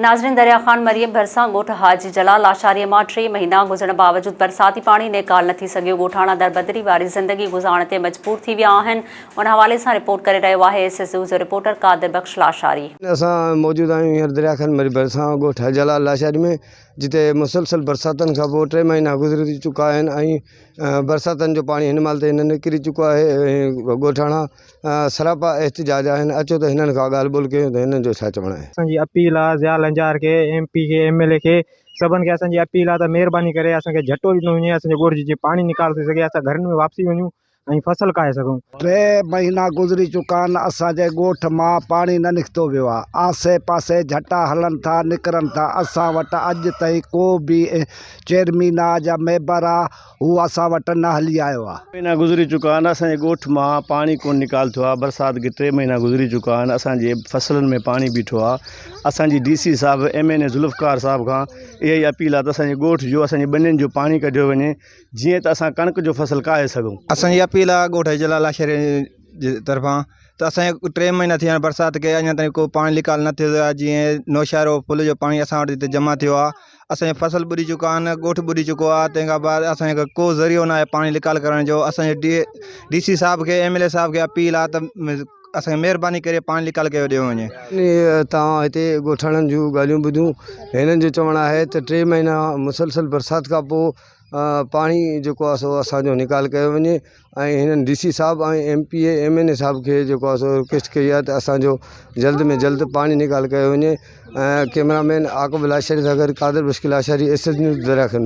ناظرين دريا خان مريم ڀرسان ڳوٺ حاجي جلال لاشاري مان ٽي مهينا گذرڻ باوجود برساتي پاڻي نيڪال نه ٿي سگهيو ڳوٺاڻا دربدري واري زندگي گذارڻ تي مجبور ٿي ويا آهن ان حوالي سان رپورٽ ڪري رهيو آهي ايس ايس يو جو رپورٽر قادر بخش لاشاري. اسان موجود آهيون هينئر دريا خان مري ڀرسان ڳوٺ حاجي جلال لاشاري ۾ جتي مسلسل برساتن کان پوء ٽي مهينا گذري چڪا آهن ۽ برساتن جو پاڻي هن مهل تائين نه نڪري چڪو آهي ۽ ڳوٺاڻا سراپا احتجاج آهن اچو ته هنن کان ڳالهه ٻولهه ڪيون ته هنن جو ڇا چوڻ آهي. اسان جي اپيل آ ضياء لنجار کي ايم پي کي ايم ايل اي کي سڀن کي اسان جي اپيل آ ته مهرباني ڪري اسان کي جهٽو ڏنو وڃي اسان جي ڳوٺ جي پاڻي نيڪال ٿي سگهي اسان گهرن ۾ واپسي وڃون ۽ فصل ڪاهي سگهون. ٽي مهينا گذري چڪا آهن اسان جي ڳوٺ مان پاڻي نه نڪتو ويو آ آسي پاسي جهٽا هلن ٿا نڪرن ٿا اسان وٽ اڄ تائين ڪو به چيئرمين آ يا ميمبر آ هو اسان وٽ نه هلي آيو آ. مهينا گذري چڪا آهن اسان جي ڳوٺ مان پاڻي ڪونه نڪال ٿيو آهي برسات کي ٽي مهينا گذري چڪا آهن اسان جي فصلن ۾ پاڻي بيٺو آهي اسان جي ڊي سي صاحب ايم اين اي ذوالفقار صاحب کان اها ئي اپيل آهي ته اسان جي ڳوٺ جو اسان جي ٻنين جو پاڻي ڪڍيو وڃي جيئن ته اسان ڪڻڪ جو فصل ڪاهي سگهون. اسان جي اپيل آهي ڳوٺ جلال لاشاري جي طرفان ته اسان کي ٽي مهينا ٿي ويا آهن برسات کي اڃا تائين ڪو پاڻي نڪال نه ٿيو آهي جيئن نوشهرو پل جو پاڻي اسان وٽ هتي جمع ٿيو آهي اسان جا فصل ٻڏي چڪا آهن ڳوٺ ٻڏي چڪو آهي تنهن کان بعد اسان کي ڪو ذريعو نه آهي پاڻي نڪال ڪرڻ جو اسان جي ڊي ڊي سي صاحب کي ايم ايل اي صاحب کي اپيل آهي ته اسان کي مهرباني ڪري پاڻي نڪال ڪيو ڏيو وڃي. توهان هتي ڳوٺاڻن جون ڳالهيون ٻڌيون هنن جو چوڻ آهي ته ٽي مهينا مسلسل برسات کان پوء پاڻي جيڪو آهي سو اسان جو نيڪال ڪيو وڃي ۽ هنن ڊي سي صاحب ۽ M P A M N A صاحب کي جيڪو آهي سو رڪويسٽ ڪئي آهي ته اسان جو جلد ۾ جلد پاڻي نيڪال ڪيو وڃي ۽ ڪئميرا مين عاقب لاشاري سان گڏ Qadir Bakhsh Lashari S S news Darya Khan ۾.